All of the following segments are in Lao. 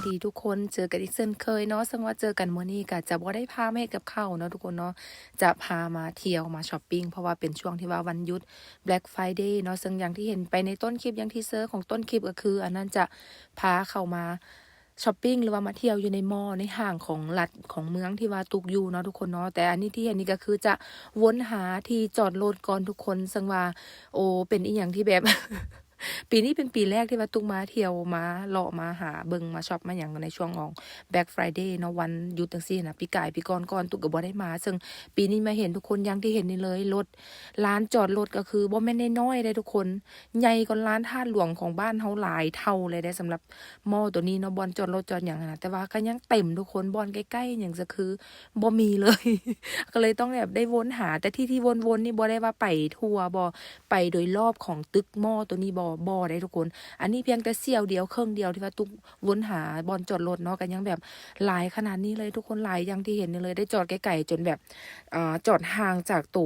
ດີທຸກຄົນ ເຈີກັນອີກເຊັ່ນເຄີຍເນາະ. ເຊິ່ງວ່າເຈີກັນມື້ນີ້ກະຈະບໍ່ໄດ້ພາມາເຮັດກັບເຂົ້າເນາະທຸກຄົນເນາະ, ຈະພາມາທ່ຽວມາຊັອບປິງ ເພາະວ່າເປັນຊ່ວງທີ່ວ່າວັນຢຸດ Black Friday ເນາະ. ເຊິ່ງຢ່າງທີ່ເຫັນໄປໃນຕົ້ນຄລິບ ຢ່າງທີເຊີຂອງຕົ້ນຄລິບ ກໍຄືອັນນັ້ນຈະພາເຂົ້າມາ ຊັອບປິງ ຫຼືວ່າມາທ່ຽວຢູ່ໃນມໍ່ໃນຫ້າງຂອງລັດຂອງເມືອງທີ່ວ່າຕຸກຢູ່ເນາະທຸກຄົນເນາະ. ແຕ່ອັນນີ້ທີ່ເຫັນນີ້ກໍຄືຈະວົນຫາທີ່ຈອດລົດກ່ອນທຸກຄົນ, ເຊິ່ງວ່າ ໂອ້ ເປັນອີ່ຫຍັງທີ່ແບບ ປີນີ້ເປັນປີແລກທີ່ວ່າຕຸກມາທ່ຽວມາເລາະມາຫາເບິ່ງມາຊັອບມາຫຍັງໃນຊ່ວງຂອງ Black Friday ເນາະ, ວັນຢຸດຈັ່ງຊີ້ນະ. ປີກາຍປີກ່ອນໆ ຕຸກກໍບໍ່ໄດ້ມາ, ເຊິ່ງປີນີ້ມາເຫັນທຸກຄົນຢ່າງທີ່ເຫັນນີ້ເລີຍ, ລົດ ລານຈອດລົດກໍຄືບໍ່ແມ່ນນ້ອຍໆເດ້ທຸກຄົນ, ໃຫຍ່ກວ່າລານທາດຫຼວງຂອງບ້ານເຮົາຫຼາຍເທົ່າເລີຍເດ້ ສຳລັບ ມໍ່ໂຕນີ້ເນາະ, ບ່ອນຈອດລົດຈອດຫຍັງຫັ້ນນະ, ແຕ່ວ່າກໍຍັງເຕັມທຸກຄົນ, ບ່ອນໃກ້ໆຫຍັງຈະຄືບໍ່ມີເລີຍ. ກໍເລີຍຕ້ອງແບບໄດ້ວົນຫາ, ແຕ່ທີ່ ທີ່ວົນໆນີ້ບໍ່ໄດ້ວ່າໄປທົ່ວບໍ່, ໄປໂດຍລອບຂອງຕຶກມໍ່ໂຕນີ້ບໍ່, ບໍ່ໄດ້ທຸກຄົນ. ອັນນີ້ພຽງແຕ່ສ່ຽວດຽວ ເຄິ່ງດຽວ ທີ່ວ່າຕຸກວົນຫາບ່ອນຈອດລົດເນາະ, ກໍຍັງແບບຫຼາຍຂະໜາດນີ້ເລີຍທຸກຄົນ, ຫຼາຍຢ່າງທີ່ເຫັນນີ້ເລີຍ. ໄດ້ຈອດໃກ້ໆ ຈົນແບບ ເອີ ຈອດຫ່າງຈາກໂຕ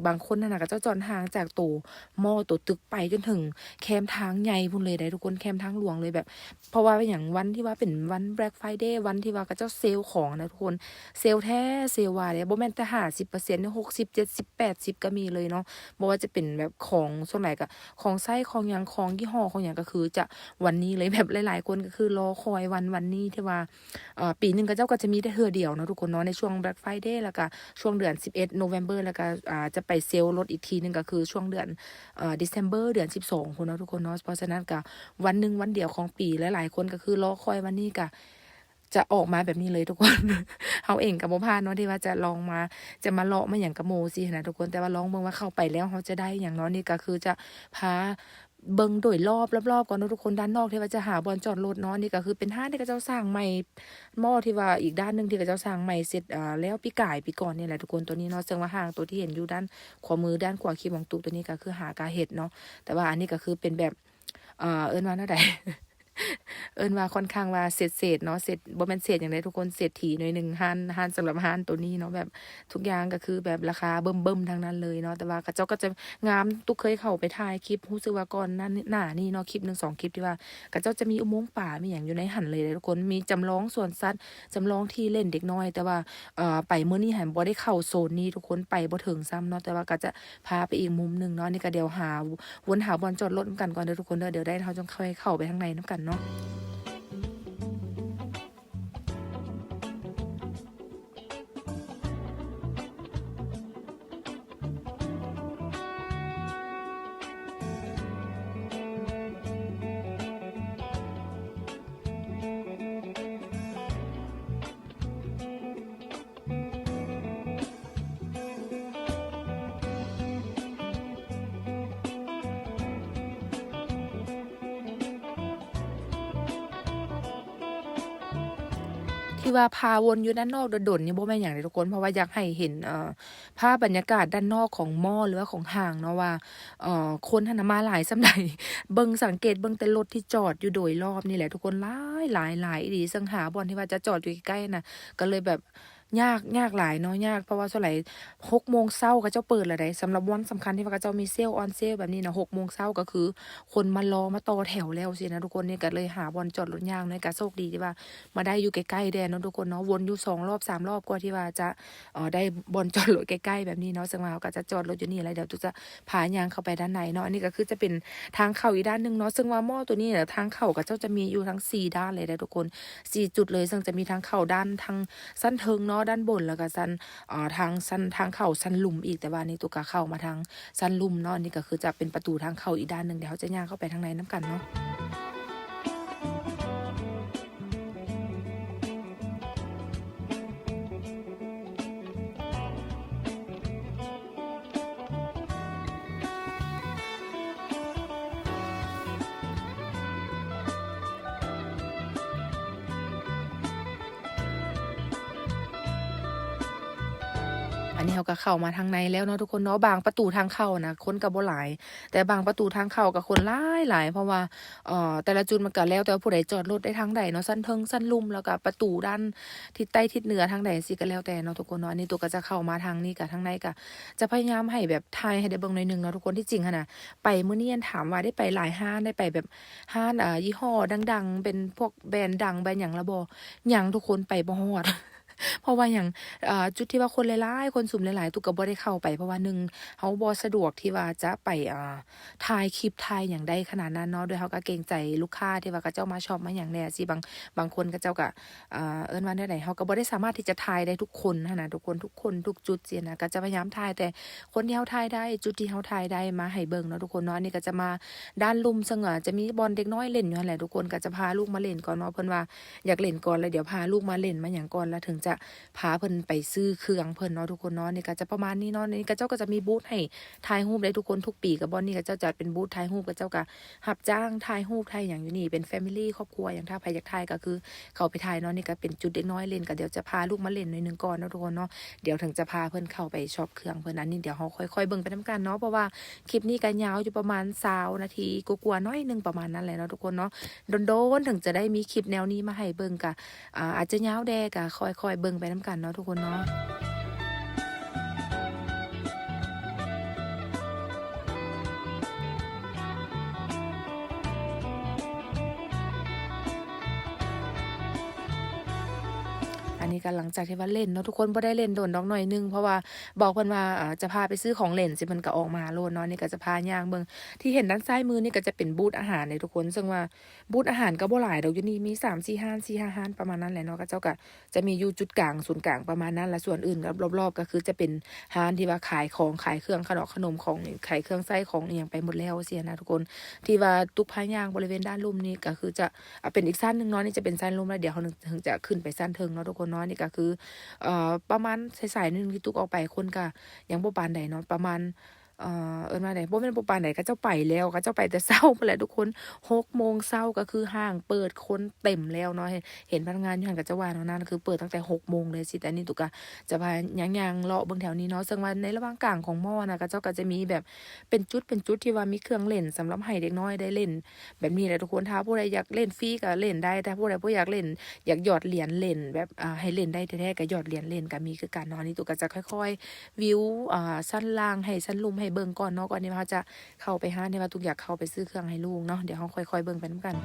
ບາງຄົນຫັ້ນນະ ເຂົາເຈົ້າຈອດຫ່າງຈາກໂຕມໍ່ໂຕຕຶກໄປຈົນເຖິງແຄມທາງໃຫຍ່ພຸ້ນເລີຍເດ້ທຸກຄົນ, ແຄມທາງຫຼວງເລີຍແບບ ເພາະວ່າຫຍັງ ວັນທີ່ວ່າເປັນວັນ Black Friday ວັນທີ່ວ່າເຂົາເຈົ້າເຊວຂອງນະທຸກຄົນ, ເຊວແທ້ເຊວວ່າເດ້ ບໍ່ແມ່ນແຕ່ຫ້າສິບເປີເຊັນເດ້ ຫົກສິບ ເຈັດສິບ ແປດສິບ ກໍມີເລີຍເນາະ. ບໍ່ວ່າຈະເປັນແບບຂອງ ສ່ວນຫຼາຍກໍຂອງໃຊ້ ຂອງຫຍັງ ຂອງຍີ່ຫໍ້ ຂອງຫຍັງ ກໍຄືຈະວັນນີ້ເລີຍ. ແບບຫຼາຍໆຄົນກໍຄືລໍຄອຍວັນ ວັນນີ້ ທີ່ວ່າ ເອີ ປີໜຶ່ງເຂົາເຈົ້າກໍຈະມີແຕ່ເທື່ອດຽວເນາະທຸກຄົນເນາະ, ໃນຊ່ວງ Black Friday ແລ້ວກໍຊ່ວງເດືອນສິບເອັດ November ແລ້ວກໍ ອ່າ ຈະໄປເຊວລົດອີກທີໜຶ່ງ ກໍຄືຊ່ວງເດືອນ ເອີ December ເດືອນສິບສອງພຸ້ນເນາະທຸກຄົນເນາະ. ເພາະສະນັ້ນກໍວັນໜຶ່ງວັນດຽວຂອງປີ ຫຼາຍໆຄົນກໍຄືລໍຄອຍວັນນີ້ ກໍຈະອອກມາແບບນີ້ເລີຍທຸກຄົນ. ເຮົາເອງກໍບໍ່ພາດເນາະ ທີ່ວ່າຈະລອງມາ ຈະມາເລາະມາຫຍັງກັບໝູ່ຊີ້ຫັ້ນນະທຸກຄົນ, ແຕ່ວ່າລອງເບິ່ງວ່າເຂົ້າໄປແລ້ວເຮົາຈະໄດ້ຫຍັງເນາະ. ນີ້ກໍຄືຈະພາ ເບິ່ງໂດຍລອບ ລອບໆກ່ອນເນາະທຸກຄົນ, ດ້ານນອກທີ່ວ່າຈະຫາບ່ອນຈອດລົດເນາະ. ນີ້ກໍຄືເປັນຮ້ານທີ່ເຂົາເຈົ້າສ້າງໃໝ່, ມໍ່ທີ່ວ່າອີກດ້ານໜຶ່ງທີ່ເຂົາເຈົ້າສ້າງໃໝ່ເສັດ ເອີ ແລ້ວປີກາຍປີກ່ອນນີ້ແຫຼະທຸກຄົນ, ໂຕນີ້ເນາະ. ເຊິ່ງວ່າຫ້າງໂຕທີ່ເຫັນຢູ່ດ້ານຂວາມື ດ້ານຂວາຄລິບຂອງຕຸກ ໂຕນີ້ກໍຄືຫາກະເຮັດເນາະ, ແຕ່ວ່າອັນນີ້ກໍຄືເປັນແບບ ເອີ ເອີ້ນວ່າແນວໃດ ເອີ້ນວ່າຂ້ອນຂ້າງວ່າເສດໆເນາະ, ເສດ ບໍ່ແມ່ນເສດຫຍັງໃດທຸກຄົນ, ເສດຖີໜ້ອຍໜຶ່ງ. ຮ້ານ ຮ້ານສຳລັບຮ້ານໂຕນີ້ເນາະ ແບບ ທຸກຢ່າງກໍຄືແບບລາຄາເບິ່ມໆທັງນັ້ນເລີຍເນາະ, ແຕ່ວ່າເຂົາເຈົ້າກໍຈະງາມ. ຕຸກເຄີຍເຂົ້າໄປຖ່າຍຄລິບ ຮູ້ສຶກວ່າກ່ອນໜ້າ ໜ້ານີ້ເນາະ, ຄລິບໜຶ່ງສອງຄລິບ ທີ່ວ່າເຂົາເຈົ້າຈະມີອຸໂມງປາ ມີຫຍັງຢູ່ໃນຫັ້ນເລີຍເດ້ທຸກຄົນ, ມີຈຳລອງສວນສັດ ຈຳລອງທີ່ຫຼິ້ນເດັກນ້ອຍ. ແຕ່ວ່າ ເອີ ໄປມື້ນີ້ຫັ້ນບໍ່ໄດ້ເຂົ້າໂຊນນີ້ທຸກຄົນ, ໄປບໍ່ເຖິງຊ້ຳເນາະ, ແຕ່ວ່າກໍຈະພາໄປອີກມຸມໜຶ່ງເນາະ. ນີ້ກໍດຽວຫາ ວົນຫາບ່ອນຈອດລົດນຳກັນກ່ອນເດີທຸກຄົນເດີ, ດຽວໄດ້ເຮົາຈຶ່ງຄ່ອຍເຂົ້າໄປທາງໃນນຳກັນເນາະ. ທີ່ວ່າພາວົນຢູ່ດ້ານນອກດົນໆນີ້ບໍ່ແມ່ນຫຍັງເດ້ທຸກຄົນ, ເພາະວ່າຢາກໃຫ້ເຫັນ ເອີ ພາບບັນຍາກາດດ້ານນອກຂອງມໍ່ ຫຼືວ່າຂອງຫ້າງເນາະ ວ່າ ເອີ ຄົນຫັ້ນນະມາຫຼາຍສ່ຳໃດ. ເບິ່ງ ສັງເກດເບິ່ງແຕ່ລົດທີ່ຈອດຢູ່ໂດຍລອບນີ້ແຫຼະທຸກຄົນ, ຫຼາຍໆ ຫຼາຍອີ່ຫຼີ. ເຊິ່ງຫາບ່ອນທີ່ວ່າຈະຈອດຢູ່ໃກ້ໆນະ ກໍເລີຍແບບ ຍາກ ຍາກຫຼາຍເນາະ, ຍາກ ເພາະວ່າສ່ວນຫຼາຍຫົກໂມງເຊົ້າເຂົາເຈົ້າເປີດແລ້ວໃດ໋. ສຳລັບວັນສຳຄັນທີ່ວ່າເຂົາເຈົ້າມີເຊວ on sale ແບບນີ້ນະ ຫົກໂມງເຊົ້າກໍຄືຄົນມາລໍມາຕໍ່ແຖວແລ້ວຊີ້ນະທຸກຄົນ. ນີ້ກໍເລີຍຫາບ່ອນຈອດລົດຍາກເນາະ, ກໍໂຊກດີທີ່ວ່າມາໄດ້ຢູ່ໃກ້ໆແດ່ເນາະທຸກຄົນເນາະ. ວົນຢູ່ສອງລອບສາມລອບກວ່າທີ່ວ່າຈະ ເອີ ໄດ້ບ່ອນຈອດລົດໃກ້ໆແບບນີ້ເນາະ. ເຊິ່ງວ່າເຮົາກໍຈະຈອດລົດຢູ່ນີ້ແລ້ວ ດຽວຕຸກຈະພາຍ່າງເຂົ້າໄປດ້ານໃນເນາະ. ອັນນີ້ກໍຄືຈະເປັນທາງເຂົ້າອີກດ້ານໜຶ່ງເນາະ, ເຊິ່ງວ່າມໍ່ໂຕນີ້ນະ ທາງເຂົ້າເຂົາເຈົ້າຈະມີຢູ່ທັງສີ່ດ້ານເລີຍເດ້ທຸກຄົນ, ສີ່ຈຸດເລີຍ. ເຊິ່ງຈະມີທາງເຂົ້າດ້ານທາງ ຊັ້ນເທິງເນາະ ດ້ານບົນ ແລ້ວກໍຊັ້ນ ເອີ ທາງຊັ້ນ ທາງເຂົ້າຊັ້ນລຸ່ມອີກ, ແຕ່ວ່ານີ້ຕຸກກະເຂົ້າມາທາງຊັ້ນລຸ່ມເນາະ. ອັນນີ້ກໍຄືຈະເປັນປະຕູທາງເຂົ້າອີກດ້ານໜຶ່ງ, ດຽວເຮົາຈະຍ່າງເຂົ້າໄປທາງໃນນຳກັນເນາະ. ອ ອັນນີ້ເຮົາກໍເຂົ້າມາທາງໃນແລ້ວເນາະທຸກຄົນເນາະ. ບາງປະຕູທາງເຂົ້ານະ ຄົນກໍບໍ່ຫຼາຍ, ແຕ່ບາງປະຕູທາງເຂົ້າກໍຄົນຫຼາຍໆ ເພາະວ່າ ເອີ ແຕ່ລະຈຸດມັນກໍແລ້ວແຕ່ວ່າຜູ້ໃດຈອດລົດໄດ້ທາງໃດເນາະ, ຊັ້ນເທິງ ຊັ້ນລຸ່ມ ແລ້ວກໍປະຕູດ້ານທິດໃຕ້ທິດເໜືອທາງໃດ ຊີ້ກໍແລ້ວແຕ່ເນາະທຸກຄົນເນາະ. ອັນນີ້ຕຸກກໍຈະເຂົ້າມາທາງນີ້ ກໍທາງໃນກໍຈະພະຍາຍາມໃຫ້ແບບຖ່າຍໃຫ້ໄດ້ເບິ່ງໜ້ອຍໜຶ່ງເນາະທຸກຄົນ. ທີ່ຈິງຫັ້ນນະ ໄປມື້ນີ້ ອັນ ຖາມວ່າໄດ້ໄປຫຼາຍຮ້ານ ໄດ້ໄປແບບຮ້ານ ເອີ ຍີ່ຫໍ້ດັງໆ ເປັນພວກແບຣນດັງແບຣນຫຍັງລະບໍ່? ຍັງທຸກຄົນ ໄປບໍ່ຮອດ. ເພາະວ່າຫຍັງ ເອີ ຈຸດທີ່ວ່າຄົນຫຼາຍໆ ຄົນຊຸມຫຼາຍໆ ຕຸກກໍບໍ່ໄດ້ເຂົ້າໄປ ເພາະວ່າໜຶ່ງ ເຮົາບໍ່ສະດວກທີ່ວ່າຈະໄປ ເອີ ຖ່າຍຄລິບຖ່າຍຫຍັງໄດ້ຂະໜາດນັ້ນເນາະ, ໂດຍເຮົາກໍເກງໃຈລູກຄ້າທີ່ວ່າເຂົາເຈົ້າມາຊັອບມາຫຍັງແດ່ຊີ້. ບາງ ບາງຄົນເຂົາເຈົ້າກໍ ເອີ ເອີ້ນວ່າແນວໃດ ເຮົາກໍບໍ່ໄດ້ສາມາດທີ່ຈະຖ່າຍໄດ້ທຸກຄົນຫັ້ນນະທຸກຄົນ, ທຸກຄົນທຸກຈຸດຊີ້ນະ. ກໍຈະພະຍາຍາມຖ່າຍແຕ່ຄົນທີ່ເຮົາຖ່າຍໄດ້ ຈຸດທີ່ເຮົາຖ່າຍໄດ້ມາໃຫ້ເບິ່ງເນາະທຸກຄົນເນາະ. ອັນນີ້ກໍຈະມາດ້ານລຸ່ມ ເຊິ່ງວ່າຈະມີບ່ອນເດັກນ້ອຍຫຼິ້ນຢູ່ຫັ້ນແຫຼະທຸກຄົນ, ກໍຈະພາລູກມາຫຼິ້ນກ່ອນເນາະ. ເພິ່ນວ່າ ຢາກຫຼິ້ນກ່ອນ ແລ້ວດຽວພາລູກມາຫຼິ້ນມາຫຍັງກ່ອນ ແລ້ວເຖິງຈະພາເພິ່ນໄປຊື້ເຄື່ອງເພິ່ນເນາະທຸກຄົນເນາະ. ນີ້ກໍຈະປະມານນີ້ເນາະ, ນີ້ເຂົາເຈົ້າກໍຈະມີບູດໃຫ້ຖ່າຍຮູບໄດ້ທຸກຄົນ ທຸກປີກໍບ່ອນນີ້ເຂົາເຈົ້າຈັດເປັນບູດຖ່າຍຮູບ, ເຂົາເຈົ້າກໍຮັບຈ້າງຖ່າຍຮູບຖ່າຍຫຍັງຢູ່ນີ້ ເປັນ Family ຄອບຄົວຫຍັງ. ຖ້າໃຜຢາກຖ່າຍກໍຄືເຂົ້າໄປຖ່າຍເນາະ. ນີ້ກໍເປັນຈຸດເດັກນ້ອຍຫຼິ້ນ, ກໍດຽວຈະພາລູກມາຫຼິ້ນໜ້ອຍໜຶ່ງກ່ອນເນາະທຸກຄົນເນາະ, ດຽວເຖິງຈະພາເພິ່ນເຂົ້າໄປຊັອບເຄື່ອງເພິ່ນ. ອັນນີ້ດຽວເຮົາຄ່ອຍໆເບິ່ງໄປນຳກັນເນາະ, ເພາະວ່າຄລິບນີ້ກໍຍາວຢູ່ປະມານຊາວນາທີກວ່າໆ ໜ້ອຍໜຶ່ງປະມານນັ້ນແຫຼະເນາະທຸກຄົນເນາະ. ດົນໆເຖິງຈະໄດ້ມີຄລິບແນວນີ້ມາໃຫ້ເບິ່ງ ກະ ອາ ອາດຈະຍາວແດ່ ກະຄ່ອຍໆເບິ່ງໄປນຳກັນເນາະທຸກຄົນເນາະ. ອັນນີ້ກໍຫຼັງຈາກທີ່ວ່າຫຼິ້ນເນາະທຸກຄົນ, ບໍ່ໄດ້ຫຼິ້ນດົນດອກໜ້ອຍໜຶ່ງ ເພາະວ່າບອກເພິ່ນວ່າ ອາ ຈະພາໄປຊື້ຂອງຫຼິ້ນ ຊິເພິ່ນກໍອອກມາໂລດເນາະ. ນີ້ກໍຈະພາຍ່າງເບິ່ງ ທີ່ເຫັນດ້ານຊ້າຍມືນີ້ກໍຈະເປັນບູດອາຫານເດ້ທຸກຄົນ, ເຊິ່ງວ່າ ບູດອາຫານກໍບໍ່ຫຼາຍດອກ, ຢູ່ນີ້ມີສາມສີ່ຮ້ານ ສີ່ຫ້າຮ້ານປະມານນັ້ນແຫຼະເນາະ. ຂະເຈົ້າກໍຈະມີຢູ່ຈຸດກາງ ສູນກາງປະມານນັ້ນ, ແລະສ່ວນອື່ນລອບໆກໍຄືຈະເປັນຮ້ານທີ່ວ່າຂາຍຂອງ ຂາຍເຄື່ອງຂະໜອກຂະໜົມ ຂອງ ຂາຍເຄື່ອງໃຊ້ຂອງອີ່ຫຍັງໄປໝົດແລ້ວຊີ້ນະທຸກຄົນ. ທີ່ວ່າຕຸກພາຍ່າງບໍລິເວນດ້ານລຸ່ມນີ້ກໍຄືຈະ ອາ ເປັນອີກຊັ້ນໜຶ່ງເນາະ, ນີ້ຈະເປັນຊັ້ນລຸ່ມ ແລ້ວດຽວເຮົາເຖິງຈະຂຶ້ນໄປຊັ້ນເທິງເນາະທຸກຄົນເນາະ. ນີ້ກໍຄື ເອີ ປະມານສາຍໆໜຶ່ງທີ່ຕຸກອອກໄປ ຄົນກໍຍັງບໍ່ປານໃດເນາະ, ປະມານ ເອີ ເອີ້ນວ່າໃດ ບໍ່ແມ່ນບໍ່ປານໃດ ເຂົາເຈົ້າໄປແລ້ວ, ເຂົາເຈົ້າໄປແຕ່ເຊົ້າພຸ້ນແຫຼະທຸກຄົນ. ຫົກໂມງເຊົ້າກໍຄືຫ້າງເປີດ ຄົນເຕັມແລ້ວເນາະ, ເຫັນ ເຫັນພະນັກງານຢູ່ຫັ້ນເຂົາເຈົ້າວ່າແນວນັ້ນ ຄືເປີດຕັ້ງແຕ່ຫົກໂມງເລີຍຊີ້. ແຕ່ນີ້ຕຸກກະຈະພາຍ່າງໆເລາະເບິ່ງແຖວນີ້ເນາະ, ເຊິ່ງວ່າໃນລະຫວ່າງກາງຂອງມໍນະ ເຂົາເຈົ້າກໍຈະມີແບບເປັນຈຸດເປັນຈຸດທີ່ວ່າມີເຄື່ອງຫຼິ້ນສຳລັບໃຫ້ເດັກນ້ອຍໄດ້ຫຼິ້ນແບບນີ້ແຫຼະທຸກຄົນ. ຖ້າຜູ້ໃດຢາກຫຼິ້ນຟຣີກໍຫຼິ້ນໄດ້, ແຕ່ຜູ້ໃດບໍ່ຢາກຫຼິ້ນ ຢາກຫຍອດຫຼຽນຫຼິ້ນແບບ ອາ ໃຫ້ຫຼິ້ນໄດ້ແທ້ໆ ກໍຫຍອດຫຼຽນຫຼິ້ນກໍມີຄືກັນເນາະ. ອັນນີ້ຕຸກກໍຈະຄ່ອຍໆ ວິວ ອາ ຊັ້ນລ່າງໃຫ້ຊັ້ນລຸ່ມໃຫ້ເບິ່ງກ່ອນເນາະ, ກ່ອນທີ່ວ່າເຮົາຈະເຂົ້າໄປຮ້ານທີ່ວ່າຕຸກຢາກເຂົ້າໄປຊື້ເຄື່ອງໃຫ້ລູກເນາະ. ດຽວເຮົາຄ່ອຍໆເບິ່ງໄປນຳກັນ.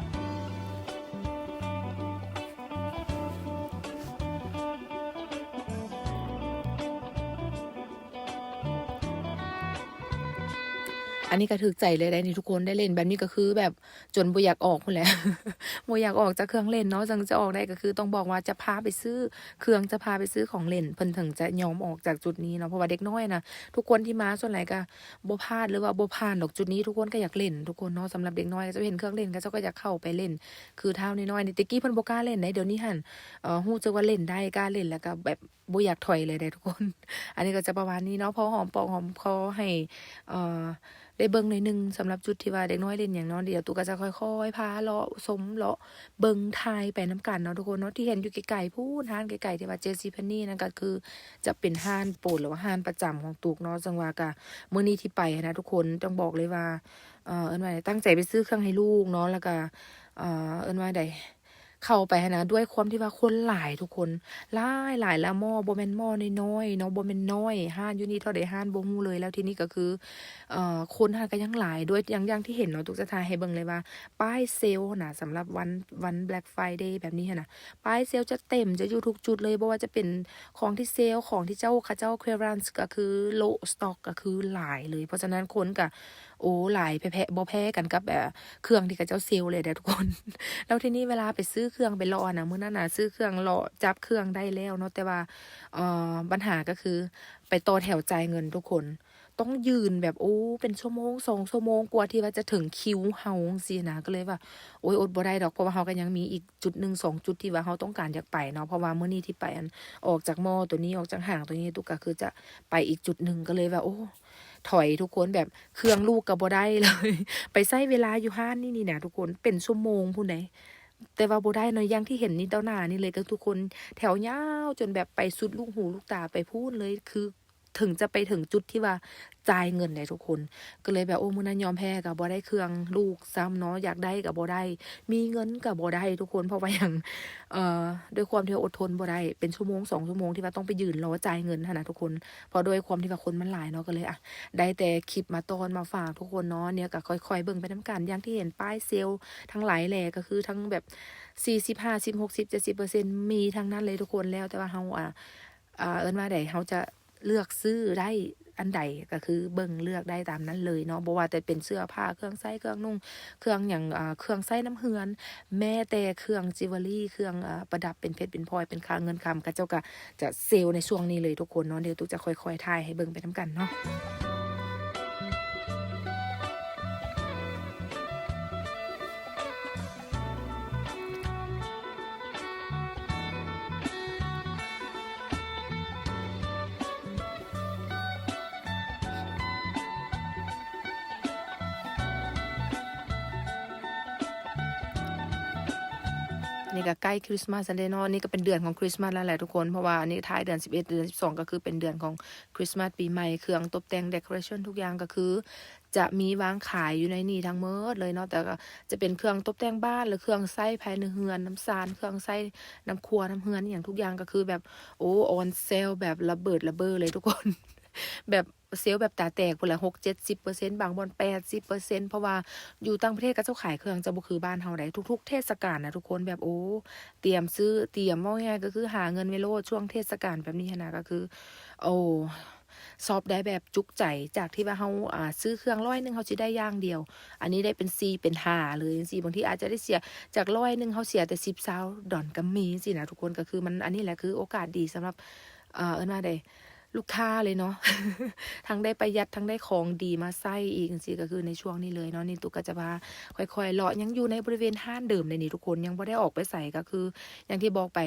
ອັນນີ້ກໍຖືກໃຈເລີຍໄດ໋ນີ້ທຸກຄົນ, ໄດ້ຫຼິ້ນແບບນີ້ກໍຄືແບບ ຈົນບໍ່ຢາກອອກພຸ້ນແຫຼະ ບໍ່ຢາກອອກຈາກເຄື່ອງຫຼິ້ນເນາະ. ຈັ່ງຈະອອກໄດ້ກໍຄືຕ້ອງບອກວ່າຈະພາໄປຊື້ເຄື່ອງ ຈະພາໄປຊື້ຂອງຫຼິ້ນ ເພິ່ນເຖິງຈະຍອມອອກຈາກຈຸດນີ້ເນາະ. ເພາະວ່າເດັກນ້ອຍນະ ທຸກຄົນທີ່ມາສ່ວນຫຼາຍກໍບໍ່ພາດ ຫຼືວ່າບໍ່ຜ່ານດອກຈຸດນີ້, ທຸກຄົນກໍຢາກຫຼິ້ນທຸກຄົນເນາະ. ສຳລັບເດັກນ້ອຍ ເຂົາເຈົ້າເຫັນເຄື່ອງຫຼິ້ນ ເຂົາເຈົ້າກໍຢາກເຂົ້າໄປຫຼິ້ນ ຄືທ້າວນ້ອຍໆນີ້. ແຕ່ກີ້ເພິ່ນບໍ່ກ້າຫຼິ້ນໃດ໋, ດຽວນີ້ຫັ້ນ ເອີ ຮູ້ສຶກວ່າຫຼິ້ນໄດ້ ກ້າຫຼິ້ນ ແລ້ວກໍແບບ ບໍ່ຢາກຖອຍເລີຍເດ້ທຸກຄົນ. ອັນນີ້ກໍຈະປະມານນີ້ເນາະ, ພໍຫອມປາກຫອມຄໍໃຫ້ ເອີ ໄດ້ເບິ່ງໜ້ອຍໜຶ່ງ ສຳລັບຈຸດທີ່ວ່າເດັກນ້ອຍຫຼິ້ນຫຍັງເນາະ. ດຽວຕຸກກໍຈະຄ່ອຍໆພາເລາະຊົມ ເລາະເບິ່ງ ຖ່າຍໄປນຳກັນເນາະທຸກຄົນເນາະ. ທີ່ເຫັນຢູ່ໄກໆພຸ້ນ ຮ້ານໄກໆທີ່ວ່າ JCPenney ນັ້ນກໍຄືຈະເປັນຮ້ານໂປດ ຫຼືວ່າຮ້ານປະຈຳຂອງຕຸກເນາະ. ຈັ່ງວ່າກໍມື້ນີ້ທີ່ໄປຫັ້ນນະທຸກຄົນ ຕ້ອງບອກເລີຍວ່າ ເອີ ເອີ້ນວ່າໃດ ຕັ້ງໃຈໄປຊື້ເຄື່ອງໃຫ້ລູກເນາະ. ແລ້ວກໍ ເອີ ເອີ້ນວ່າໃດ ເຂົ້າໄປຫັ້ນນະ ດ້ວຍຄວາມທີ່ວ່າຄົນຫຼາຍທຸກຄົນ ຫຼາຍໆ ແລ້ວໝໍ້ບໍ່ແມ່ນໝໍ້ນ້ອຍໆເນາະ ບໍ່ແມ່ນນ້ອຍ. ຮ້ານຢູ່ນີ້ເທົ່າໃດຮ້ານບໍ່ຮູ້ເລີຍ. ແລ້ວທີ່ນີ້ກໍຄື ເອີ ຄົນຫັ້ນກໍຍັງຫຼາຍດ້ວຍ ຢ່າງ ຢ່າງທີ່ເຫັນເນາະ, ຕຸກຈະຖ່າຍໃຫ້ເບິ່ງເລີຍວ່າ ປ້າຍເຊວຫັ້ນນະ ສຳລັບວັນ ວັນ Black Friday ແບບນີ້ຫັ້ນນະ ປ້າຍເຊວຈະເຕັມ ຈະຢູ່ທຸກຈຸດເລີຍ. ບໍ່ວ່າຈະເປັນຂອງທີ່ເຊວ ຂອງທີ່ເຈົ້າ ເຂົາເຈົ້າ clearance ກໍຄື low stock ກໍຄືຫຼາຍເລີຍ. ເພາະສະນັ້ນຄົນກໍ ໂອ້ ຫຼາຍແພ້ໆ ບໍ່ແພ້ກັນກັບ ເອີ ເຄື່ອງທີ່ເຂົາເຈົ້າເຊວເລີຍເດ້ທຸກຄົນ. ແລ້ວທີນີ້ເວລາໄປຊື້ເຄື່ອງໄປເລາະຫັ້ນນະ ມື້ນັ້ນນະຊື້ເຄື່ອງເລາະຈັບເຄື່ອງໄດ້ແລ້ວເນາະ, ແຕ່ວ່າ ເອີ ບັນຫາກໍຄືໄປຕໍ່ແຖວຈ່າຍເງິນທຸກຄົນ ຕ້ອງຢືນແບບ ໂອ້ ເປັນຊົ່ວໂມງສອງຊົ່ວໂມງກວ່າທີ່ວ່າຈະເຖິງຄິວເຮົາຈັ່ງຊີ້ນະ. ກໍເລີຍວ່າ ໂອ້ຍ ອົດບໍ່ໄດ້ດອກ ເພາະວ່າເຮົາກໍຍັງມີອີກຈຸດໜຶ່ງສອງຈຸດທີ່ວ່າເຮົາຕ້ອງການຢາກໄປເນາະ. ເພາະວ່າມື້ນີ້ທີ່ໄປ ອັນ ອອກຈາກມໍໂຕນີ້ ອອກຈາກຫ້າງໂຕນີ້ ຕຸກກໍຄືຈະໄປອີກຈຸດໜຶ່ງ ກໍເລີຍວ່າ ໂອ້ ຖອຍທຸກຄົນ ແບບເຄື່ອງລູກກໍບໍ່ໄດ້ເລີຍ ໄປໃຊ້ເວລາຢູ່ຮ້ານນີ້ນີ້ນະທຸກຄົນ ເປັນຊົ່ວໂມງພຸ້ນໃດ໋. ແຕ່ວ່າບໍ່ໄດ້ເນາະ ຢ່າງທີ່ເຫັນນີ້ຕໍ່ໜ້ານີ້ເລີຍ ກໍທຸກຄົນແຖວຍາວຈົນແບບໄປສຸດລູກຫູລູກຕາໄປພຸ້ນເລີຍ ຄື ເຖິງຈະໄປເຖິງຈຸດທີ່ວ່າຈ່າຍເງິນໄດ້ທຸກຄົນ. ກໍເລີຍແບບ ໂອ້ ມື້ນັ້ນຍອມແພ້ ກໍບໍ່ໄດ້ເຄື່ອງລູກຊ້ຳເນາະ, ຢາກໄດ້ກໍບໍ່ໄດ້, ມີເງິນກໍບໍ່ໄດ້ທຸກຄົນ. ເພາະວ່າຫຍັງ? ເອີ ດ້ວຍຄວາມທີ່ວ່າອົດທົນບໍ່ໄດ້ ເປັນຊົ່ວໂມງສອງຊົ່ວໂມງທີ່ວ່າຕ້ອງໄປຢືນລໍຈ່າຍເງິນຫັ້ນນະທຸກຄົນ. ເພາະດ້ວຍຄວາມທີ່ວ່າຄົນມັນຫຼາຍເນາະ ກໍເລີຍ ອ່ະ ໄດ້ແຕ່ຄລິບມາຕ້ອນມາຝາກທຸກຄົນເນາະ. ນີ້ກໍຄ່ອຍໆເບິ່ງໄປນຳກັນ. ຢ່າງທີ່ເຫັນປ້າຍເຊວທັງຫຼາຍແຫຼະ ກໍຄືທັງແບບສີ່ສິບ ຫ້າສິບ ຫົກສິບ ເຈັດສິບເປີເຊັນ ມີທັງນັ້ນເລີຍທຸກຄົນ. ແລ້ວແຕ່ວ່າເຮົາ ອ່າ ອ່າ ເອີ້ນວ່າໃດ ເຮົາຈະເລືອກຊື້ໄດ້ອັນໃດ ກໍຄືເບິ່ງເລືອກໄດ້ຕາມນັ້ນເລີຍເນາະ. ບໍ່ວ່າແຕ່ເປັນເສື້ອຜ້າ ເຄື່ອງໃຊ້ເຄື່ອງນຸ່ງ ເຄື່ອງຫຍັງ ອ່າ ເຄື່ອງໃຊ້ນຳເຮືອນ ແມ້ແຕ່ເຄື່ອງຈິວເວລຣີ ເຄື່ອງ ອ່າ ປະດັບເປັນເພັດເປັນພອຍ ເປັນຄ່າເງິນຄຳ ເຂົາເຈົ້າກໍຈະເຊວໃນຊ່ວງນີ້ເລີຍທຸກຄົນເນາະ. ດຽວຕຸກຈະຄ່ອຍໆຖ່າຍໃຫ້ເບິ່ງໄປນຳກັນເນາະ. ນີ້ກໍໃກ້ຄຣິສມາສແລ້ວເນາະ. ນີ້ກໍເປັນເດືອນຂອງຄຣິສມາສແລ້ວແຫຼະທຸກຄົນ ເພາະວ່າອັນນີ້ທ້າຍເດືອນສິບເອັດ ເດືອນສິບສອງ ກໍຄືເປັນເດືອນຂອງຄຣິສມາສ ປີໃໝ່. ເຄື່ອງຕົບແຕ່ງ decoration ທຸກຢ່າງກໍຄືຈະມີວາງຂາຍຢູ່ໃນນີ້ທັງໝົດເລີຍເນາະ. ແຕ່ກໍຈະເປັນເຄື່ອງຕົບແຕ່ງບ້ານ ແລະ ເຄື່ອງໃຊ້ພາຍໃນເຮືອນ ນຳຊານ ເຄື່ອງໃຊ້ນຳຄົວນຳເຮືອນ ອີ່ຫຍັງທຸກຢ່າງ ກໍຄືແບບ ໂອ້ ອອນເຊວແບບລະເບີດລະເບີເລີຍທຸກຄົນ. ແບບເຊວແບບຕາແຕກພຸ້ນລະ ຫົກເຈັດສິບເປີເຊັນ ບາງບ່ອນແປດສິບເປີເຊັນ ເພາະວ່າຢູ່ຕ່າງປະເທດເຂົາເຈົ້າຂາຍເຄື່ອງຈະບໍ່ຄືບ້ານເຮົາໃດ. ທຸກໆເທດສະການນະທຸກຄົນ ແບບ ໂອ້ ຕຽມຊື້ ຕຽມ ເວົ້າງ່າຍໆ ກໍຄືຫາເງິນໄວ້ໂລດ. ຊ່ວງເທດສະການແບບນີ້ຫັ້ນນະ ກໍຄື ໂອ້ ຊັອບໄດ້ແບບຈຸກໃຈ ຈາກທີ່ວ່າເຮົາ ອ່າ ຊື້ເຄື່ອງຮ້ອຍໜຶ່ງ ເຮົາຊິໄດ້ຢ່າງດຽວ ອັນນີ້ໄດ້ເປັນສີ່ເປັນຫ້າເລີຍຈັ່ງຊີ້. ບາງທີອາດຈະໄດ້ເສຍ ຈາກຮ້ອຍໜຶ່ງ ເຮົາເສຍແຕ່ສິບ ຊາວດອນກໍມີຈັ່ງຊີ້ນະທຸກຄົນ. ກໍຄືມັນ ອັນນີ້ແຫຼະຄືໂອກາດດີສຳລັບ ເອີ ເອີ້ນວ່າໃດ ລູກຄ້າເລີຍເນາະ ທັງໄດ້ປະຢັດ ທັງໄດ້ຂອງດີມາໃຊ້ອີກ ຈັ່ງຊີ້ ກໍຄືໃນຊ່ວງນີ້ເລີຍເນາະ. ນີ້ຕຸກກໍຈະພາຄ່ອຍໆເລາະ ຍັງຢູ່ໃນບໍລິເວນຮ້ານເດີມເດນີ້ທຸກຄົນ ຍັງບໍ່ໄດ້ອອກໄປໃສ. ກໍຄືຢ່າງທີ່ບອກໄປ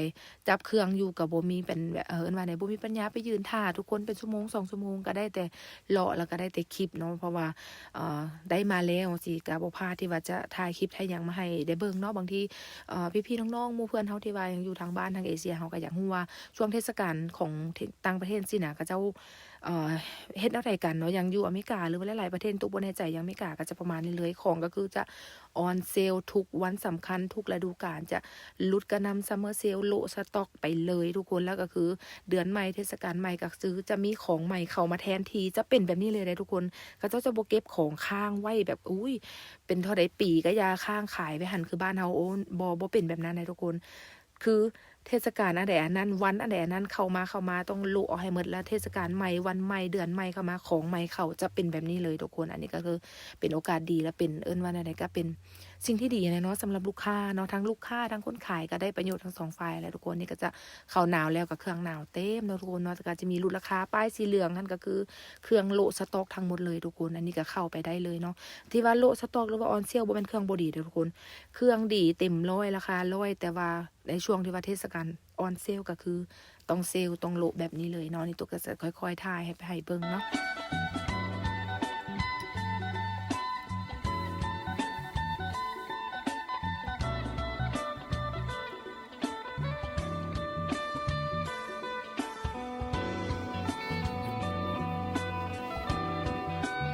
ຈັບເຄື່ອງຢູ່ກໍບໍ່ມີເປັນແບບ ເອີ້ນວ່າໃດ ບໍ່ມີປັນຍາໄປຢືນຖ້າທຸກຄົນເປັນຊົ່ວໂມງສອງຊົ່ວໂມງ ກໍໄດ້ແຕ່ເລາະ ແລ້ວກໍໄດ້ແຕ່ຄລິບເນາະ. ເພາະວ່າ ເອີ ໄດ້ມາແລ້ວຊີ້ ກໍບໍ່ພາດທີ່ວ່າຈະຖ່າຍຄລິບຖ່າຍຫຍັງມາໃຫ້ໄດ້ເບິ່ງເນາະ. ບາງທີ ເອີ ພີ່ໆນ້ອງໆ ໝູ່ເພື່ອນເຮົາທີ່ວ່າຍັງຢູ່ທາງບ້ານທາງເອເຊຍ ເຮົາກໍຢາກຮູ້ວ່າຊ່ວງເທດສະການຂອງ ທ- ຕ່າງປະເທດຊີ້ນະ ເຂົາເຈົ້າ ເອີ ເຮັດແນວໃດກັນເນາະ. ຢ່າງຢູ່ອາເມລິກາ ຫຼືວ່າຫຼາຍໆປະເທດ ຕຸກບໍ່ແນ່ໃຈ ຢ່າງອາເມລິກາກໍຈະປະມານນີ້ເລີຍ ຂອງກໍຄືຈະອອນເຊວທຸກວັນສຳຄັນ ທຸກລະດູການ ຈະຫຼຸດກະໜ່ຳ summer sale ໂລະສະຕັອກໄປເລີຍທຸກຄົນ. ແລ້ວກໍຄືເດືອນໃໝ່ ເທດສະການໃໝ່ ກໍຄືຈະມີຂອງໃໝ່ເຂົ້າມາແທນທີ່ ຈະເປັນແບບນີ້ເລີຍເດ້ທຸກຄົນ. ເຂົາເຈົ້າຈະບໍ່ເກັບຂອງຄ້າງໄວ້ແບບ ອຸ້ຍ ເປັນເທົ່າໃດປີກໍຢ່າ ຄ້າງຂາຍໄວ້ຫັ້ນ ຄືບ້ານເຮົາ. ໂອ້ ບໍ່ ບໍ່ເປັນແບບນັ້ນໃດທຸກຄົນ. ຄືເທດສະການອັນໃດອັນນັ້ນ ວັນອັນໃດອັນນັ້ນ ເຂົ້າມາ ເຂົ້າມາ ຕ້ອງໂລະເອົາໃຫ້ໝົດ. ແລ້ວເທດສະການໃໝ່ ວັນໃໝ່ ເດືອນໃໝ່ເຂົ້າມາ ຂອງໃໝ່ເຂົ້າ ຈະເປັນແບບນີ້ເລີຍທຸກຄົນ. ອັນນີ້ກໍຄືເປັນໂອກາດດີ ແລະ ເປັນ ເອີ້ນວ່າແນວໃດ ກໍເປັນສິ່ງທີ່ດີນະເນາະ ສຳລັບລູກຄ້າເນາະ. ທັງລູກຄ້າ ທັງຄົນຂາຍກໍໄດ້ປະໂຫຍດທັງສອງຝ່າຍແຫຼະທຸກຄົນ. ນີ້ກໍຈະເຂົ້າໜາວແລ້ວ ກໍເຄື່ອງໜາວເຕັມເນາະທຸກຄົນເນາະ. ແຕ່ກໍຈະມີຫຼຸດລາຄາ ປ້າຍສີເຫຼືອງຫັ້ນ ກໍຄືເຄື່ອງໂລະສະຕັອກທັງໝົດເລີຍທຸກຄົນ. ອັນນີ້ກໍເຂົ້າໄປໄດ້ເລີຍເນາະ. ທີ່ວ່າໂລະສະຕັອກ ຫຼືວ່າອອນເຊວ ບໍ່ແມ່ນເຄື່ອງບໍ່ດີເດີ້ທຸກຄົນ. ເຄື່ອງດີເຕັມຮ້ອຍ ລາຄາຮ້ອຍ ແຕ່ວ່າໃນຊ່ວງທີ່ວ່າເທດສະການອອນເຊວ ກໍຄືຕ້ອງເຊວ ຕ້ອງໂລະແບບນີ້ເລີຍເນາະ. ນີ້ຕຸກກໍຈະຄ່ອຍໆຖ່າຍໃຫ້ ໃຫ້ເບິ່ງເນາະ.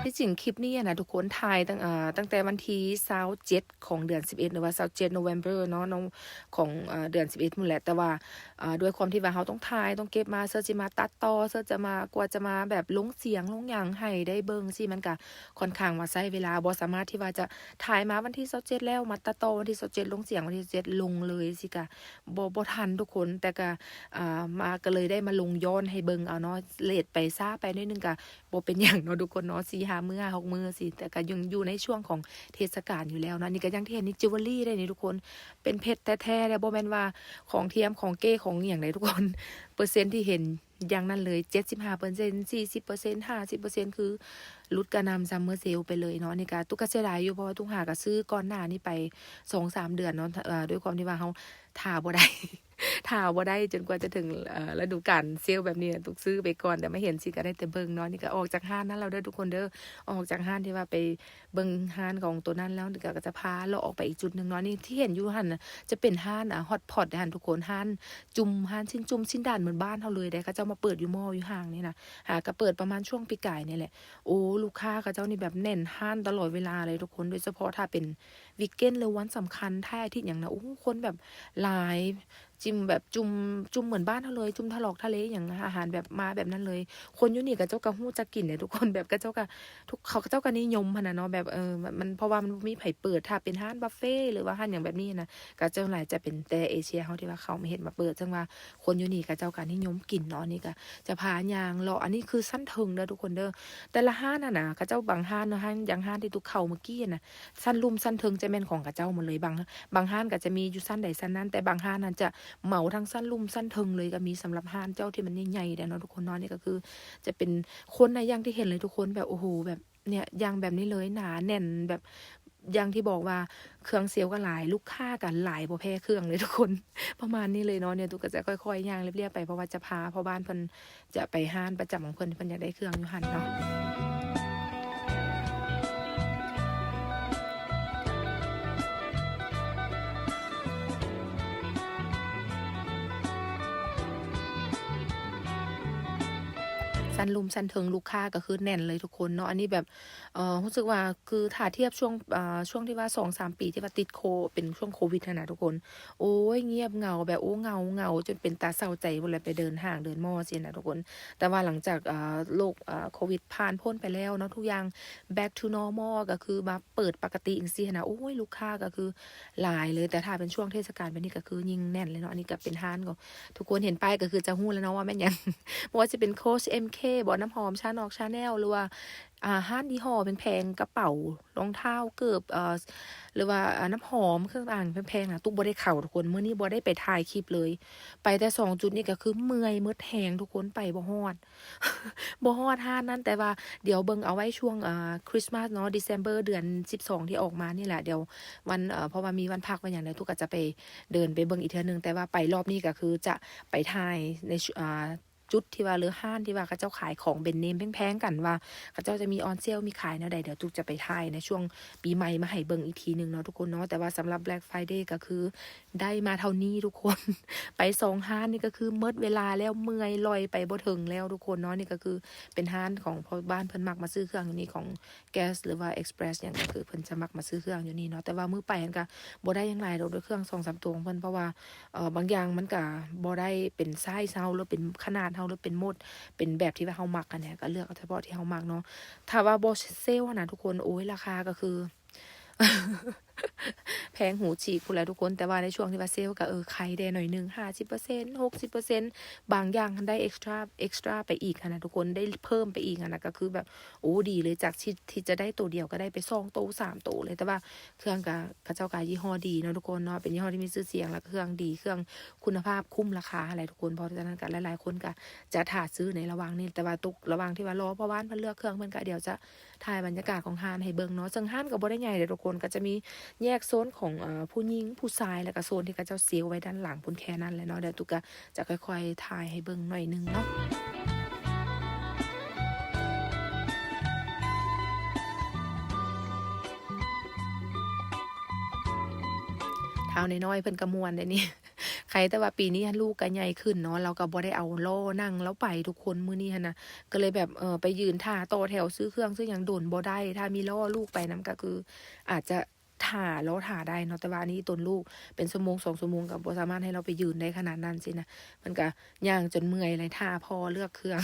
ທີ່ຈິງຄລິບນີ້ນະທຸກຄົນ ຖ່າຍຕັ້ງ ເອີ ຕັ້ງແຕ່ວັນທີຊາວເຈັດຂອງເດືອນສິບເອັດ ຫຼືວ່າຊາວເຈັດ November ເນາະ ຂອງ ເອີ ເດືອນສິບເອັດພຸ້ນແຫຼະ. ແຕ່ວ່າ ເອີ ດ້ວຍຄວາມທີ່ວ່າເຮົາຕ້ອງຖ່າຍ ຕ້ອງເກັບມາ ເຊິ່ງຊິມາຕັດຕໍ່ ເຊິ່ງຈະມາ ກວ່າຈະມາແບບລົງສຽງລົງຫຍັງໃຫ້ໄດ້ເບິ່ງຊີ້ ມັນກະຄ່ອນຂ້າງວ່າໃຊ້ເວລາ ບໍ່ສາມາດທີ່ວ່າຈະຖ່າຍມາວັນທີຊາວເຈັດແລ້ວ ມາຕັດຕໍ່ວັນທີຊາວເຈັດ ລົງສຽງວັນທີຊາວເຈັດ ລົງເລີຍຊີ້ ກະບໍ່ ບໍ່ທັນທຸກຄົນ. ແຕ່ກະ ອ່າ ມາ ກໍເລີຍໄດ້ມາລົງຍ້ອນໃຫ້ເບິ່ງເອົາເນາະ. ເລດໄປ ຊ້າໄປໜ້ອຍໜຶ່ງ ກະບໍ່ເປັນຫຍັງເນາະທຸກຄົນເນາະ ສີ່ຫ້າມື້ ຫ້າຫົກມື້ຊີ້ ແຕ່ກະຍັງຢູ່ໃນຊ່ວງຂອງເທດສະການຢູ່ແລ້ວເນາະ. ນີ້ກະຢ່າງທີ່ເຫັນ ນີ້ຈິວເວລຣີເດ້ນີ້ທຸກຄົນ ເປັນເພັດແທ້ໆເດ້ ບໍ່ແມ່ນວ່າຂອງທຽມ ຂອງເກ້ ຂອງອີ່ຫຍັງໃດທຸກຄົນ. ເປີເຊັນທີ່ເຫັນຢ່າງນັ້ນເລີຍ ເຈັດສິບຫ້າເປີເຊັນ ສີ່ສິບເປີເຊັນ ຫ້າສິບເປີເຊັນ ຄືຫຼຸດກະໜ່ຳ summer sale ໄປເລີຍເນາະ. ນີ້ກະຕຸກກະເສຍດາຍຢູ່ ເພາະວ່າຕຸກຫາກະຊື້ກ່ອນໜ້ານີ້ໄປສອງສາມເດືອນເນາະ. ເອີ ດ້ວຍຄວາມທີ່ວ່າເຮົາ ຖ້າບໍ່ໄດ້ ຖ້າບໍ່ໄດ້ຈົນກວ່າຈະເຖິງ ເອີ ລະດູການເຊວແບບນີ້ ຕ້ອງຊື້ໄປກ່ອນ. ແຕ່ມາເຫັນຊິກະໄດ້ແຕ່ເບິ່ງເນາະ. ນີ້ກະອອກຈາກຮ້ານນັ້ນແລ້ວເດີທຸກຄົນເດີ, ອອກຈາກຮ້ານທີ່ວ່າໄປເບິ່ງຮ້ານຂອງໂຕນັ້ນແລ້ວ ກະ ກະຈະພາເລາະອອກໄປອີກຈຸດໜຶ່ງເນາະ. ນີ້ທີ່ເຫັນຢູ່ຫັ້ນນະ ຈະເປັນຮ້ານ ອາ ຮອດພອດເດ້ຫັ້ນທຸກຄົນ, ຮ້ານຈຸ່ມ ຮ້ານຊີ້ນຈຸ່ມ ຊີ້ນດ້ານເໝືອນບ້ານເຮົາເລີຍເດ້. ເຂົາເຈົ້າມາເປີດຢູ່ມໍຢູ່ຫ້າງນີ້ນະ, ຫາກະເປີດປະມານຊ່ວງປີກາຍນີ້ແຫຼະ. ໂອ້ ລູກຄ້າເຂົາເຈົ້ານີ້ແບບແໜ້ນຮ້ານຕະຫຼອດເວລາເລີຍທຸກຄົນ, ໂດຍສະເພາະຖ້າເປັນ ວີກເອນ ຫຼືວັນສຳຄັນ ທ້າຍອາທິດຫຍັງນະ ໂອ້ ຄົນແບບຫຼາຍ, ຈິ່ມແບບຈຸ່ມ ຈຸ່ມເໝືອນບ້ານເຮົາເລີຍ, ຈຸ່ມຖະຫຼອກທະເລຫຍັງ ອາຫານແບບມາແບບນັ້ນເລີຍ. ຄົນຢູ່ນີ້ເຂົາເຈົ້າກະຮູ້ຈັກກິນເດ້ທຸກຄົນ, ແບບເຂົາເຈົ້າກະ ເຂົາເຈົ້າກະນິຍົມຫັ້ນນະເນາະ. ແບບ ເອີ ມັນ ເພາະວ່າມັນບໍ່ມີໃຜເປີດ, ຖ້າເປັນຮ້ານບາເຟ ຫຼືວ່າຮ້ານຫຍັງແບບນີ້ນະ ກະສ່ວນຫຼາຍຈະເປັນແຕ່ເອເຊຍເຮົາທີ່ວ່າເຂົາມາເຮັດມາເປີດ, ເຊິ່ງວ່າຄົນຢູ່ນີ້ເຂົາເຈົ້າກະນິຍົມກິນເນາະ. ນີ້ກະຈະພາຍ່າງເລາະ, ອັນນີ້ຄືຊັ້ນເທິງເດີທຸກຄົນເດີ. ແຕ່ລະຮ້ານຫັ້ນນະ ເຂົາເຈົ້າບາງຮ້ານເນາະ, ຮ້ານ ຢ່າງຮ້ານທີ່ຕຸກເຂົ້າເມື່ອກີ້ຫັ້ນນະ ຊັ້ນລຸ່ມຊັ້ນເທິງຈະແມ່ນຂອງເຂົາເຈົ້າໝົດເລີຍ. ບາງ ບາງຮ້ານກໍຈະມີຢູ່ຊັ້ນໃດຊັ້ນນັ້ນ, ແຕ່ບາງຮ້ານຫັ້ນຈະເໝົາທັງຊັ້ນລຸ່ມຊັ້ນເທິງເລີຍກໍມີ, ສຳລັບຮ້ານເຈົ້າທີ່ມັນໃຫຍ່ໆເດ້ເນາະທຸກຄົນເນາະ. ນີ້ກໍຄືຈະເປັນຄົນນະ ຢ່າງທີ່ເຫັນເລີຍທຸກຄົນ, ແບບ ໂອ້ໂຫ ແບບ ເນ່ຍ ຢ່າງແບບນີ້ເລີຍ, ໜາແໜ້ນ ແບບ ຢ່າງທີ່ບອກວ່າເຄື່ອງເຊວກໍຫຼາຍ, ລູກຄ້າກໍຫຼາຍ ບໍ່ແພ້ເຄື່ອງເລີຍທຸກຄົນ, ປະມານນີ້ເລີຍເນາະ. ເນ່ຍ ຕຸກກໍຈະຄ່ອຍໆຍ່າງລຽບໆໄປ ເພາະວ່າຈະພາພໍ່ບ້ານເພິ່ນ ຈະໄປຮ້ານປະຈຳຂອງເພິ່ນ ເພິ່ນຢາກໄດ້ເຄື່ອງຢູ່ຫັ້ນເນາະ. ຊັ້ນລຸ່ມຊັ້ນເທິງລູກຄ້າກໍຄືແໜ້ນເລີຍທຸກຄົນເນາະ. ອັນນີ້ແບບ ເອີ ຮູ້ສຶກວ່າຄືຖ້າທຽບຊ່ວງ ເອີ ຊ່ວງທີ່ວ່າສອງສາມປີທີ່ວ່າຕິດໂຄ ເປັນຊ່ວງໂຄວິດຫັ້ນນະທຸກຄົນ ໂອ້ຍ ງຽບເຫງົາ ແບບ ໂອ້ ເຫງົາ ເຫງົາຈົນເປັນຕາເສົ້າໃຈພຸ້ນແຫຼະ ໄປເດີນຫ້າງເດີນມໍຊີ້ນະທຸກຄົນ. ແຕ່ວ່າຫຼັງຈາກ ເອີ ໂລກ ເອີ ໂຄວິດຜ່ານພົ້ນໄປແລ້ວເນາະ ທຸກຢ່າງ back to normal ກໍຄືມາເປີດປົກກະຕິຈັ່ງຊີ້ຫັ້ນນະ ໂອ້ຍ ລູກຄ້າກໍຄືຫຼາຍເລີຍ. ແຕ່ຖ້າເປັນຊ່ວງເທດສະການແບບນີ້ກໍຄືຍິ່ງແໜ້ນເລີຍເນາະ. ອັນນີ້ກໍເປັນຮ້ານຂອງ ທຸກຄົນເຫັນປ້າຍກໍຄືຈະຮູ້ແລ້ວເນາະວ່າແມ່ນຫຍັງ ບໍ່ວ່າຈະເປັນ Coach MK ບໍ ນ້ຳຫອມ Chanel ຫຼືວ່າ ອ່າ ຮ້ານຍີ່ຫໍ້ແພງໆ ກະເປົາ ລອງເທົ້າ ເກີບ ເອີ ຫຼືວ່າ ອ່າ ນ້ຳຫອມ ເຄື່ອງຕ່າງແພງໆນະ ຕຸກບໍ່ໄດ້ເຂົ້າທຸກຄົນ. ມື້ນີ້ບໍ່ໄດ້ໄປຖ່າຍຄລິບເລີຍ, ໄປແຕ່ສອງຈຸດນີ້ກໍຄືເມື່ອຍໝົດແຮງທຸກຄົນ ໄປບໍ່ຮອດ ບໍ່ຮອດຮ້ານນັ້ນ. ແຕ່ວ່າດຽວເບິ່ງເອົາໄວ້ຊ່ວງ ອ່າ ຄຣິສມາສເນາະ December ເດືອນສິບສອງທີ່ອອກມານີ້ແຫຼະ. ດຽວວັນ ເອີ ເພາະວ່າມີວັນພັກວັນຫຍັງ ດຽວຕຸກກໍຈະໄປເດີນໄປເບິ່ງອີກເທື່ອໜຶ່ງ. ແຕ່ວ່າໄປລອບນີ້ກໍຄືຈະໄປຖ່າຍໃນ ອ່າ ຈຸດທີ່ວ່າ ຫຼື ຮ້ານທີ່ວ່າເຂົາເຈົ້າຂາຍຂອງແບຣນເນມແພງໆກັນ ວ່າເຂົາເຈົ້າຈະມີ on sale ມີຂາຍແນວໃດ. ດຽວຕຸກຈະໄປຖ່າຍໃນຊ່ວງປີໃໝ່ມາໃຫ້ເບິ່ງອີກທີໜຶ່ງເນາະທຸກຄົນເນາະ. ແຕ່ວ່າສຳລັບ Black Friday ກໍຄືໄດ້ມາເທົ່ານີ້ທຸກຄົນ ໄປສອງຮ້ານນີ້ກໍຄືໝົດເວລາແລ້ວ ເມື່ອຍ ລອຍໄປບໍ່ເຖິງແລ້ວທຸກຄົນເນາະ. ນີ້ກໍຄືເປັນຮ້ານຂອງພໍ່ບ້ານເພິ່ນມັກມາຊື້ເຄື່ອງຢູ່ນີ້ ຂອງ Guess ຫຼືວ່າ Express ຫຍັງ ກໍຄືເພິ່ນຈະມັກມາຊື້ເຄື່ອງຢູ່ນີ້ເນາະ. ແຕ່ວ່າມື້ໄປຫັ້ນກໍບໍ່ໄດ້ຫຍັງຫຼາຍດອກ ດ້ວຍເຄື່ອງສອງສາມໂຕຂອງເພິ່ນ ເພາະວ່າ ເອີ ບາງຢ່າງມັນກະບໍ່ໄດ້ເປັນໄຊເຮົາ ຫຼືເປັນຂະໜາດເຮົາ ຫຼືເປັນໂມດ ເປັນແບບທີ່ວ່າເຮົາມັກຫັ້ນແຫຼະ ກະເລືອກເອົາສະເພາະທີ່ເຮົາມັກເນາະ. ຖ້າວ່າບໍ່ເຊວຫັ້ນນະທຸກຄົນ ໂອ້ຍ ລາຄາກະຄືແພງຫູຈີກພຸ້ນແຫຼະທຸກຄົນ. ແຕ່ວ່າໃນຊ່ວງທີ່ວ່າເຊວກະ ເອີ ໄຄແດ່ໜ້ອຍໜຶ່ງ ຫ້າສິບເປີເຊັນ ຫົກສິບເປີເຊັນ ບາງຢ່າງຫັ້ນໄດ້ extra extra ໄປອີກຫັ້ນນະທຸກຄົນ ໄດ້ເພີ່ມໄປອີກຫັ້ນນະ ກະຄືແບບ ໂອ້ ດີເລີຍ ຈາກທີ່ ທີ່ຈະໄດ້ໂຕດຽວກະໄດ້ໄປສອງໂຕສາມໂຕເລີຍ. ແຕ່ວ່າ ເຄື່ອງກະ ເຂົາເຈົ້າກະຍີ່ຫໍ້ດີເນາະທຸກຄົນເນາະ ເປັນຍີ່ຫໍ້ທີ່ມີຊື່ສຽງ ແລ້ວກະເຄື່ອງດີ ເຄື່ອງຄຸນນະພາບ ຄຸ້ມລາຄາຫັ້ນແຫຼະທຸກຄົນ. ເພາະສະນັ້ນກະຫຼາຍໆຄົນກະຈະຖ້າຊື້ໃນລະຫວ່າງນີ້. ແຕ່ວ່າຕຸກລະຫວ່າງທີ່ວ່າລໍພໍ່ບ້ານເພິ່ນເລືອກເຄື່ອງ ເພິ່ນກະດຽວຈະຖ່າຍບັນຍາກາດຂອງຮ້ານໃຫ້ເບິ່ງເນາະ. ເຊິ່ງຮ້ານກະບໍ່ໄດ້ໃຫຍ່ເດ້ທຸກຄົນ ກະຈະມີແຍກໂຊນຂອງ ເອີ ຜູ້ຍິງ ຜູ້ຊາຍ ແລ້ວກະໂຊນທີ່ເຂົາເຈົ້າເຊວໄວ້ດ້ານຫຼັງພຸ້ນແຄ່ນັ້ນແຫຼະເນາະ. ດຽວຕຸກກະຈະຄ່ອຍໆຖ່າຍໃຫ້ເບິ່ງໜ້ອຍໜຶ່ງເນາະ. ທ້າວນ້ອຍໆເພິ່ນກະມ່ວນເດ້ນີ້. ໄຄແຕ່ວ່າປີນີ້ຫັ້ນລູກກະໃຫຍ່ຂຶ້ນເນາະ ລາວກະບໍ່ໄດ້ເອົາລໍ້ນັ່ງລາວໄປທຸກຄົນ ມື້ນີ້ຫັ້ນນະ ກະເລີຍແບບ ເອີ ໄປຢືນຖ້າຕໍ່ແຖວຊື້ເຄື່ອງຊື້ຫຍັງດົນບໍ່ໄດ້. ຖ້າມີລໍ້ລູກໄປນຳກະຄືອາດຈະຖ້າ ລໍຖ້າໄດ້ເນາະ. ແຕ່ວ່າອັນນີ້ຕົນລູກເປັນຊົ່ວໂມງສອງຊົ່ວໂມງ ກະບໍ່ສາມາດໃຫ້ລາວໄປຢືນໄດ້ຂະໜາດນັ້ນຊີ້ນະ. ມັນກະຍ່າງຈົນເມື່ອຍເລີຍ ຖ້າພໍ່ເລືອກເຄື່ອງ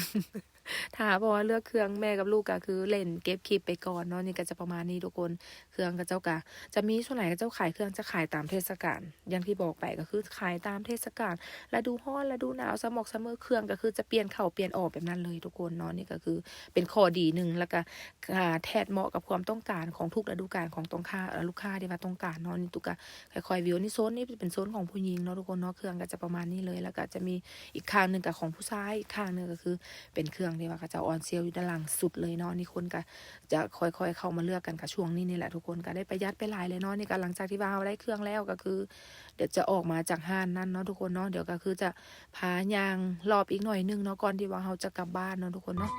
ຖ້າພໍ່ເລືອກເຄື່ອງ ແມ່ກັບລູກກະຄືຫຼິ້ນເກັບຄລິບໄປກ່ອນເນາະ. ນີ້ກະຈະປະມານນີ້ທຸກຄົນ ເຄື່ອງເຂົາເຈົ້າກະຈະມີ ສ່ວນຫຼາຍເຂົາເຈົ້າຂາຍເຄື່ອງຈະຂາຍຕາມເທດສະການ ຢ່າງທີ່ບອກໄປກະຄືຂາຍຕາມເທດສະການ ລະດູຮ້ອນ ລະດູໜາວ ຊຳມອກ ຊຳເມີ ເຄື່ອງກະຄືຈະປ່ຽນເຂົ້າປ່ຽນອອກແບບນັ້ນເລີຍທຸກຄົນເນາະ. ນີ້ກະຄືເປັນຂໍ້ດີໜຶ່ງ ແລ້ວກະ ອ່າ ແທດເໝາະກັບຄວາມຕ້ອງການຂອງທຸກລະດູການຂອງຕ້ອງຄ່າ ເອີ ລູກຄ້າທີ່ວ່າຕ້ອງການເນາະ. ນີ້ຕຸກກະຄ່ອຍໆວິວ ນີ້ໂຊນນີ້ເປັນໂຊນຂອງຜູ້ຍິງເນາະທຸກຄົນເນາະ. ເຄື່ອງກະຈະປະມານນີ້ເລີຍ ແລ້ວກະຈະມີອີກຂ້າງໜຶ່ງກະຂອງຜູ້ຊາຍ ອີກຂ້າງໜຶ່ງກະຄືເປັນເຄື່ອງ ນີ້ວ່າເຂົາເຈົ້າອອນເຊວຢູ່ດ້ານຫຼັງສຸດເລີຍເນາະ. ນີ້ຄົນກໍຈະຄ່ອຍໆເຂົ້າມາເລືອກກັນ ກໍຊ່ວງນີ້ນີ້ແຫຼະທຸກຄົນ ກໍໄດ້ປະຢັດໄປຫຼາຍເລີຍເນາະ. ນີ້ກໍຫຼັງຈາກທີ່ວ່າເຮົາໄດ້ເຄື່ອງແລ້ວ ກໍຄືດຽວຈະອອກມາຈາກຮ້ານນັ້ນເນາະທຸກຄົນເນາະ. ດຽວກໍຄືຈະພາຍ່າງລອບອີກໜ້ອຍໜຶ່ງເນາະ ກ່ອນທີ່ວ່າເຮົາຈະກັບບ້ານເນາະທຸກຄົນເນາະ.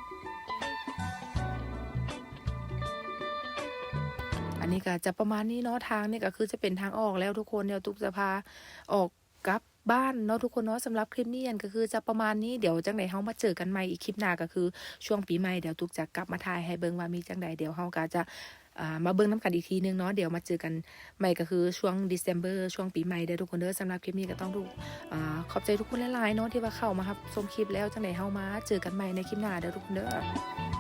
ອັນນີ້ກໍຈະປະມານນີ້ເນາະ ທາງນີ້ກໍຄືຈະເປັນທາງອອກແລ້ວທຸກຄົນ. ດຽວຕຸກຈະພາອອກກັບບ້ານເນາະທຸກຄົນເນາະ. ສຳລັບຄລິບນີ້ຫັ້ນກໍຄືຈະປະມານນີ້ ດຽວຈັ່ງໃດເຮົາມາເຈີກັນໃໝ່ອີກຄລິບໜ້າ ກໍຄືຊ່ວງປີໃໝ່ ດຽວຕຸກຈະກັບມາຖ່າຍໃຫ້ເບິ່ງວ່າມີຈັ່ງໃດ. ດຽວເຮົາກໍຈະ ອ່າ ມາເບິ່ງນຳກັນອີກທີໜຶ່ງເນາະ. ດຽວມາເຈີກັນໃໝ່ກໍຄືຊ່ວງ December ຊ່ວງປີໃໝ່ເດີທຸກຄົນເດີ. ສຳລັບຄລິບນີ້ກໍຕ້ອງ ອ່າ ຂອບໃຈທຸກຄົນຫຼາຍໆເນາະ ທີ່ວ່າເຂົ້າມາຮັບຊົມຄລິບແລ້ວ. ຈັ່ງໃດເຮົາມາເຈີກັນໃໝ່ໃນຄລິບໜ້າເດີທຸກຄົນເດີ.